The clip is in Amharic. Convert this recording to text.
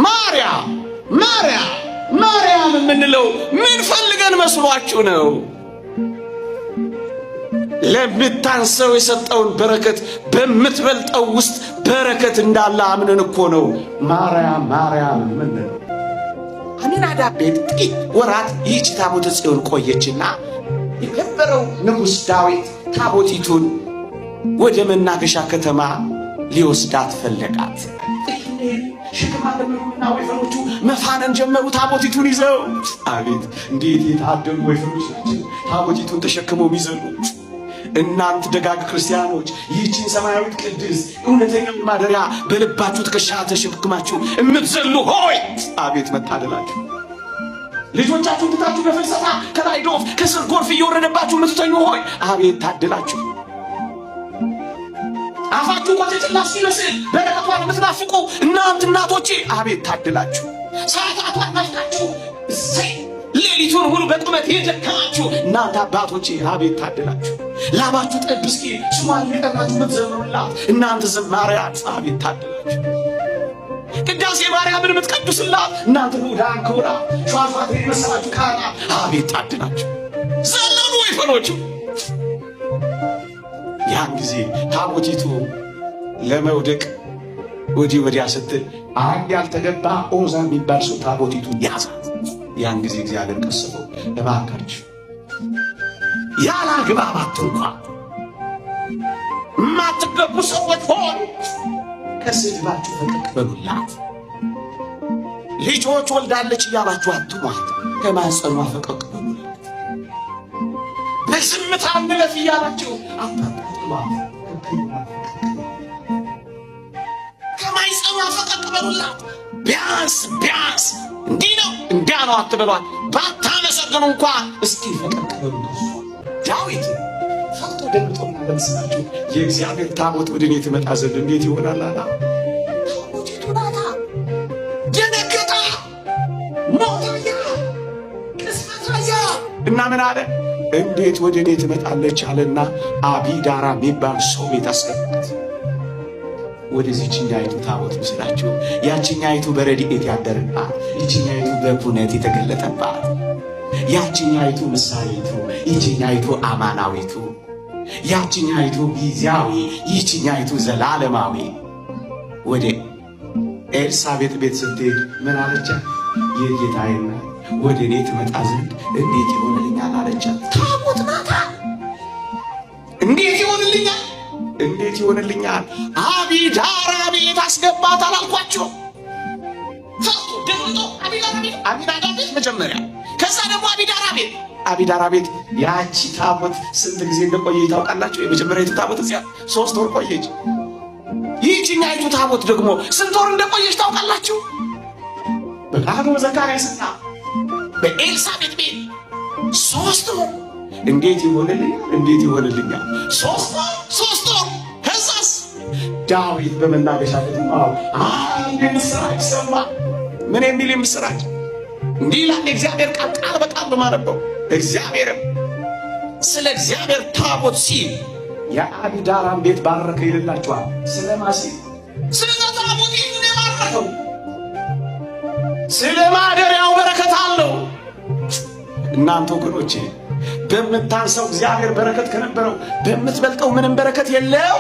ማርያም ማርያም ማርያም የምንለው ምን ፈልገን መስሏችሁ ነው? ለምታንሰው የሰጠውን በረከት በምትበልጠው ውስጥ በረከት እንዳለ አምነን እኮ ነው ማርያም ማርያም የምንለው። አሚናዳብ ቤት ጥቂት ወራት ይህች ታቦተ ጽዮን ቆየችና የከበረው ንጉሥ ዳዊት ታቦቲቱን ወደ መናገሻ ከተማ ሊወስዳት ፈለጋት። ሽክም አለመዱና ወይፈኖቹ መፋነን ጀመሩ። ታቦቲቱን ይዘው አቤት እንዴት የታደሉ ወይፈኖች ናቸው! ታቦቲቱን ተሸክመው የሚዘሉ። እናንት ደጋግ ክርስቲያኖች፣ ይህችን ሰማያዊት ቅድስት እውነተኛውን ማደሪያ በልባችሁ ትከሻ ተሸክማችሁ የምትዘሉ ሆይ፣ አቤት መታደላችሁ! ልጆቻችሁን ትታችሁ በፍልሰታ ከላይ ዶፍ ከስር ጎርፍ እየወረደባችሁ የምትተኙ ሆይ፣ አቤት ታደላችሁ! አፋችሁ ቆጭጭላ ሲመስል በረከቷን የምትናፍቁ እናንት እናቶቼ፣ አቤት ታደላችሁ! ሰዓታቷን ናፍቃችሁ እሰይ ሌሊቱን ሁሉ በቁመት የደከማችሁ እናንተ አባቶቼ፣ አቤት ታደላችሁ! ላባችሁ ጠብ እስኪ ስሟን እየጠራችሁ የምትዘምሩላት እናንተ ዘማሪያት፣ አቤት ታደላችሁ! ቅዳሴ ማርያምን የምትቀድሱላት እናንተ ንዑዳን ክቡራት ሿሿቴ የመሰላችሁ ካህናት፣ አቤት ታደላችሁ! ዘለሉ ወይፈኖቹ። ያን ጊዜ ታቦቲቱ ለመውደቅ ወዲህ ወዲያ ስትል አንድ ያልተገባ ኦዛ የሚባል ሰው ታቦቲቱ ያዛት። ያን ጊዜ እግዚአብሔር ቀስፈው፣ እባካችሁ ያለ አግባብ አትንኳት፣ የማትገቡ ሰዎች ሆን ከስድባችሁ ፈቀቅ በሉላት። ልጆች ወልዳለች እያላችሁ አትሟት፣ ከማኅፀኗ ፈቀቅ በሉላት። በዝምታ እንለፍ እያላችሁ አታጣጥሏት፣ ከማኅፀኗ ፈቀቅ በሉላት። ቢያንስ ቢያንስ እንዲህ ነው እንዲያ ነው አትበሏት። ባታመሰግኑ እንኳ እስኪ ፈቀቅ በሉ። ዳዊት ፈርቶ ደንግጦና ለምስላችሁ የእግዚአብሔር ታቦት ወደ እኔ ትመጣ ዘንድ እንዴት ይሆናል አላ። ታቦቲቱ ናታ። ደነገጠ። ሞታያ ቅስፈታያ እና ምን አለ? እንዴት ወደ እኔ ትመጣለች አለና አቢዳራ የሚባል ሰው ቤት አስገባት። ወደዚህችኛይቱ ታቦት ምስላችሁ ያችኛይቱ በረድኤት ያደረባት፣ ይችኛይቱ በኩነት የተገለጠባት፣ ያችኛይቱ ምሳሌቱ፣ ይችኛይቱ አማናዊቱ፣ ያችኛይቱ ጊዜያዊ፣ ይችኛይቱ ዘላለማዊ። ወደ ኤልሳቤጥ ቤት ስትሄድ ምን አለቻት? የጌታዬ እናት ወደ እኔ ትመጣ ዘንድ እንዴት ይሆንልኛል አለቻት። ታቦት ናታ። እንዴት ይሆንልኛል? እንዴት ይሆንልኛል? አቢዳራ ቤት አስገባት አላልኳቸው? ፈርቶ ደንግጦ አቢዳራ ቤት፣ አቢዳራ ቤት መጀመሪያ፣ ከዛ ደግሞ አቢዳራ ቤት። አቢዳራ ቤት ያቺ ታቦት ስንት ጊዜ እንደቆየ ታውቃላችሁ? የመጀመሪያይቱ ታቦት እዚያ 3 ወር ቆየች። ይህችኛይቱ ታቦት ደግሞ ስንት ወር እንደቆየች ታውቃላችሁ? በካህኑ ዘካርያስና በኤልሳቤጥ ቤት 3 ወር። እንዴት ይሆንልኛል? እንዴት ይሆንልኛል? 3 ወር፣ 3 ወር። ከዛስ ዳዊት በመናገሻ ከተማው አንድ የምስራች ሰማ። ምን የሚል የምስራች? እንዲህ ይላል የእግዚአብሔር ቃል፣ ቃል በቃል በማነበው፣ እግዚአብሔርም ስለ እግዚአብሔር ታቦት ሲል የአቢዳራን ቤት ባረከ ይልላችኋል። ስለማ ሲል? ስለ ታቦት የባረከው፣ ስለ ማደሪያው በረከት አለው። እናንተ ወገኖቼ፣ በምታንሰው እግዚአብሔር በረከት ከነበረው በምትበልጠው ምንም በረከት የለው።